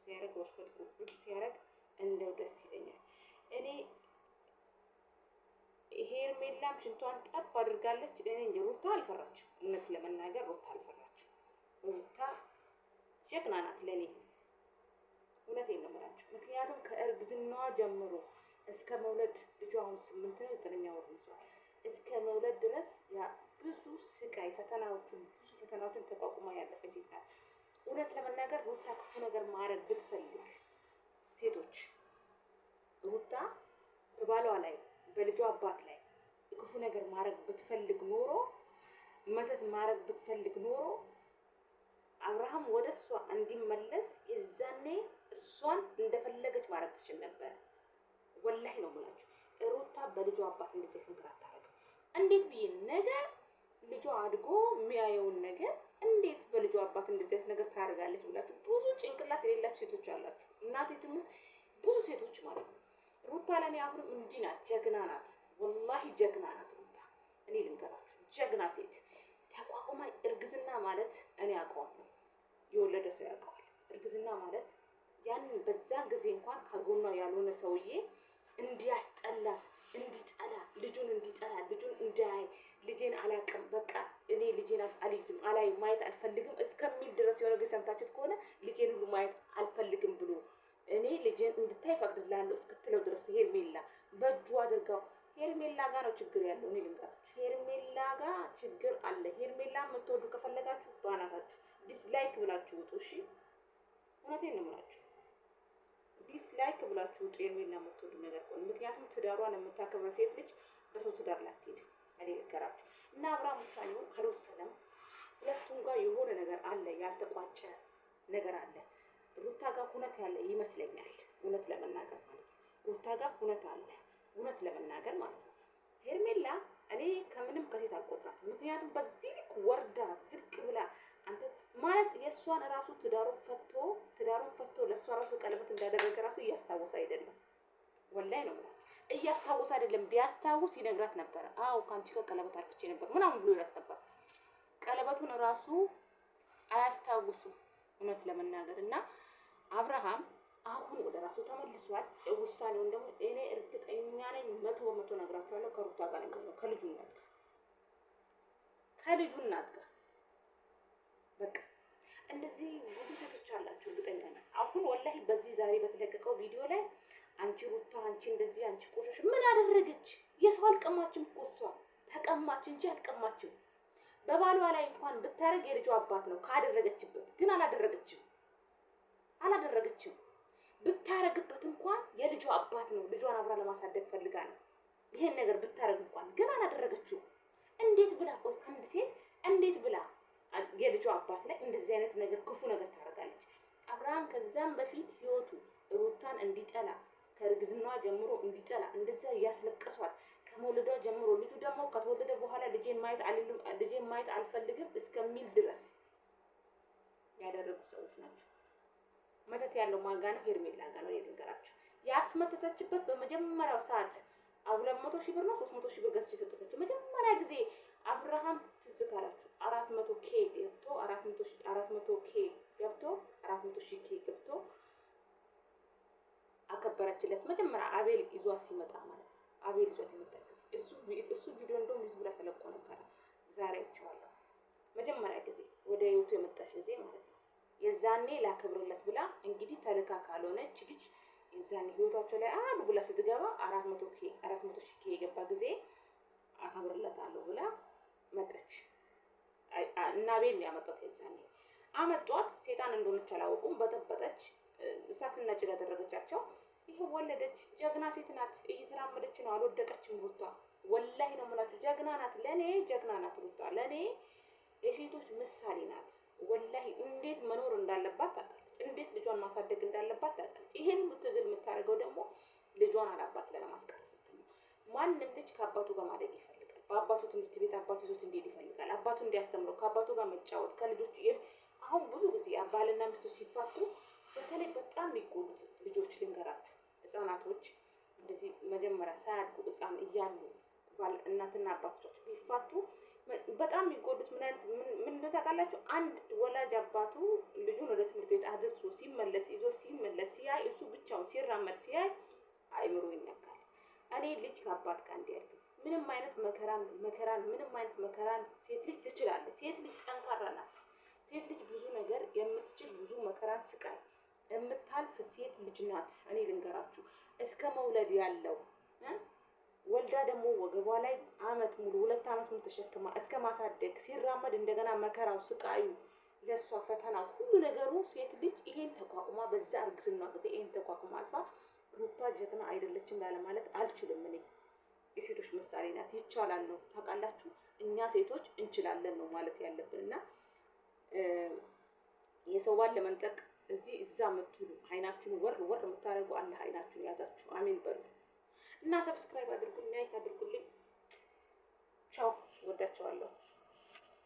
ሲያደርግ ወሽመጥ ቁርጥ ሲያደርግ እንደው ደስ ይለኛል። እኔ ሄርሜላም ሽንቷን ጠብ አድርጋለች። እኔ እንጂ ሩታ አልፈራችም። እውነት ለመናገር ሩታ አልፈራችም። ሩታ ጀግና ናት ለእኔ፣ እውነቴን ነው የምላችሁ። ምክንያቱም ከእርግዝናዋ ጀምሮ እስከ መውለድ ልጇ አሁን 8 ነው 9ኛ ወር ይዟል። እስከ መውለድ ድረስ ያ ብዙ ስቃይ ፈተናዎችን ብዙ ፈተናዎችን ተቋቁማ ያለፈ ሴት ናት። እውነት ለመናገር ሩታ ክፉ ነገር ማድረግ ብትፈልግ ሴቶች ሩታ በባሏ ላይ በልጇ አባት ላይ ክፉ ነገር ማድረግ ብትፈልግ ኖሮ መተት ማድረግ ብትፈልግ ኖሮ አብርሃም ወደ እሷ እንዲመለስ የዛኔ እሷን እንደፈለገች ማድረግ ትችል ነበር። ወላሂ ነው የምላችሁ። ሩታ በልጇ አባት እንደዚህ ነገር አታደርግም። እንዴት ብዬ ነገ ልጇ አድጎ የሚያየውን ነገር እንዴት በልጇ አባት እንደዚህ አይነት ነገር ታደርጋለች ብላችሁ ብዙ ጭንቅላት የሌላችሁ ሴቶች አላችሁ። እናቴ ትሙት ብዙ ሴቶች ማለት ነው። ሩታ ለእኔ አሁንም እንዲህ ናት፣ ጀግና ናት። ወላሂ ጀግና ናት ሩታ። እኔ ልንገራችሁ፣ ጀግና ሴት ተቋቁማ። እርግዝና ማለት እኔ አውቀዋለሁ፣ የወለደ ሰው ያውቀዋል። እርግዝና ማለት ያንን በዛን ጊዜ እንኳን ከጎኗ ያልሆነ ሰውዬ እንዲያስጠላት፣ እንዲጠላ፣ ልጁን እንዲጠላ፣ ልጁን እንዳያይ፣ ልጄን አላቅም በቃ እኔ ልጄን አልይዝም አላይ ማየት አልፈልግም እስከሚል ድረስ የሆነ ጊዜ ሰምታችሁት ከሆነ ልጄን ሁሉ ማየት አልፈልግም ብሎ እኔ ልጄን እንድታይ ፈቅድላለሁ እስክትለው ድረስ ሄርሜላ በእጁ አድርጋው። ሄርሜላ ጋ ነው ችግር ያለው። እኔ ልንገራችሁ፣ ሄርሜላ ጋ ችግር አለ። ሄርሜላ የምትወዱ ከፈለጋችሁ ባናታችሁ dislike ብላችሁ ውጡ። እሺ፣ እውነቴን ነው የምላችሁ። dislike ብላችሁ ውጡ። ሄርሜላ የምትወዱ ነገር ከሆነ ምክንያቱም ትዳሯን የምታከብር ሴት ልጅ በሰው ትዳር ላትሄድ። እኔ ልንገራችሁ እና አብርሃም ውሳኔውን አልወሰነም። ሁለቱም ጋር የሆነ ነገር አለ፣ ያልተቋጨ ነገር አለ። ሩታ ጋር ሁነት ያለ ይመስለኛል፣ እውነት ለመናገር ማለት ነው። ሩታ ጋር ሁነት አለ፣ እውነት ለመናገር ማለት ነው። ሄርሜላ እኔ ከምንም ከሴት አልቆጥራትም። ምክንያቱም በዚህ ልክ ወርዳ ዝቅ ብላ አንተ ማለት የእሷን ራሱ ትዳሩን ፈቶ ትዳሩን ፈቶ ለእሷ ራሱ ቀለበት እንዳደረገ ራሱ እያስታወሰ አይደለም። ወላይ ነው የምላችሁ፣ እያስታወሰ አይደለም። ቢያስታውስ ይነግራት ነበረ። አዎ ከአንቺ ጋር ቀለበት አርግቼ ነበር ምናምን ብሎ ይላት ነበር። ቀለበቱን ራሱ አያስታውስም እውነት ለመናገር። እና አብርሃም አሁን ወደ ራሱ ተመልሷል። ውሳኔውን ደግሞ እኔ እርግጠኛ ነኝ 100% ነግራቸዋለሁ። ከሩታ ጋር ነው የሚሆነው፣ ከልጁ እናት ጋር ከልጁ እናት ጋር በቃ እንደዚህ ብዙ ሴቶች አላችሁ፣ እርግጠኛ ነኝ። አሁን ወላሂ በዚህ ዛሬ በተለቀቀው ቪዲዮ ላይ አንቺ ሩታ፣ አንቺ እንደዚህ፣ አንቺ ቆሻሽ ምን አደረገች? የሰው አልቀማችም እኮ እሷ ተቀማች እንጂ አልቀማችም። በባሏ ላይ እንኳን ብታደርግ የልጇ አባት ነው ካደረገችበት፣ ግን አላደረገችም አላደረገችም። ብታረግበት እንኳን የልጇ አባት ነው። ልጇን አብራ ለማሳደግ ፈልጋ ነው ይሄን ነገር ብታረግ እንኳን ግን አላደረገችው። እንዴት ብላ አንድ ሴት እንዴት ብላ የልጇ አባት ላይ እንደዚህ አይነት ነገር ክፉ ነገር ታደርጋለች? አብርሃም ከዛም በፊት ህይወቱ ሩታን እንዲጠላ ከእርግዝናዋ ጀምሮ እንዲጠላ እንደዚያ እያስለቀሷት ከመውለዷ ጀምሮ ልጁ ደግሞ ከተወለደ በኋላ ልጄን ማየት አልልም ልጄን ማየት አልፈልግም እስከሚል ድረስ ያደረጉ ሰዎች ናቸው። መተት ያለው ማን ጋር ነው? ሄርሜላ ጋር ነው። ልንገራችሁ፣ ያስመተተችበት በመጀመሪያው ሰዓት 200,000 ብር ነው 300,000 ብር ገዝቼ የሰጠችው መጀመሪያ ጊዜ አብርሃም ትዝ ካላችሁ 400 K ገብቶ 400 K ገብቶ 400,000 K ገብቶ አከበረችለት። መጀመሪያ አቤል ይዟት ሲመጣ ማለት ነው። አቤል ይዟት የመጣ ጊዜ እሱ ቪዲዮ እንደውም ዩቲዩብ ላይ ተለቆ ነበረ። ዛሬ አይቼዋለሁ። መጀመሪያ ጊዜ ወደ ህይወቱ የመጣች ጊዜ ማለት ነው። የዛኔ ላከብርለት ብላ እንግዲህ ተልካ ካልሆነች ልጅ የዛኔ ህይወታቸው ላይ አሉ ብላ ስትገባ 400 K 400,000 K የገባ ጊዜ አከብርለታለሁ ብላ መጣች። እና አቤል ነው ያመጣት። የዛኔ አመጧት። ሴጣን እንደሆነች አላወቁም። በጠበጠች፣ እሳትና ጭድ ያደረገቻቸው። ይህ ወለደች። ጀግና ሴት ናት። እየተራመደች ነው፣ አልወደቀችም። ሩታ ወላሂ ነው የምላችሁ፣ ጀግና ናት። ለኔ ጀግና ናት ሩታ። ለኔ የሴቶች ምሳሌ ናት። ወላሂ እንዴት መኖር እንዳለባት ታውቃለች። እንዴት ልጇን ማሳደግ እንዳለባት ታውቃለች። ይሄን ሁሉ ትግል የምታደርገው ደግሞ ልጇን አላባት ለማስቀረት ስትል ነው። ማንም ልጅ ከአባቱ ጋር ማደግ ይፈልጋል። በአባቱ ትምህርት ቤት አባቱ ይዞት እንዲሄድ ይፈልጋል። አባቱ እንዲያስተምረው፣ ከአባቱ ጋር መጫወት ከልጆች። አሁን ብዙ ጊዜ ባልና ሚስቶች ሲፋቱ በተለይ በጣም የሚጎዱት ልጆች ልንገራችሁ፣ ህጻናቶች እንደዚህ መጀመሪያ ሳያድጉ ህጻን እያሉ ባል እናትና አባቶቻቸው ቢፋቱ በጣም የሚጎዱት ምን አይነት ምን ለምን ታውቃላችሁ? አንድ ወላጅ አባቱ ልጁን ወደ ትምህርት ቤት አድርሶ ሲመለስ፣ ይዞ ሲመለስ ሲያይ፣ እሱ ብቻውን ሲራመድ ሲያይ አይምሮ ይነካል። እኔ ልጅ ከአባት ጋር እንዲያድግ ምንም አይነት መከራን ምንም አይነት መከራን ሴት ልጅ ትችላለች። ሴት ልጅ ጠንካራ ናት። ሴት ልጅ ብዙ ነገር የምትችል፣ ብዙ መከራን ስቃይ የምታልፍ ሴት ልጅ ናት። እኔ ልንገራችሁ፣ እስከ መውለድ ያለው፣ ወልዳ ደግሞ ወገቧ ላይ አመት ሙሉ፣ 2 አመት ሙሉ ተሸክማ እስከ ማሳደግ፣ ሲራመድ እንደገና መከራው፣ ስቃዩ፣ ለእሷ ፈተና ሁሉ ነገሩ፣ ሴት ልጅ ይሄን ተቋቁማ፣ በዛ እርግዝና ጊዜ ይሄን ተቋቁማ አልፋ ሩታ ጀግና አይደለችም ላለማለት አልችልም። እኔ የሴቶች ምሳሌ ናት። ይቻላል ነው፣ ታውቃላችሁ። እኛ ሴቶች እንችላለን ነው ማለት ያለብን። እና የሰው ባል ለመንጠቅ እዚህ እዛ የምትሉ፣ አይናችሁን ወር ወር የምታደርጉ፣ አላህ አይናችሁን ያዛችሁ። አሜን በሉ እና subscribe አድርጉልኝ፣ like አድርጉልኝ። ቻው፣ ወዳቸዋለሁ።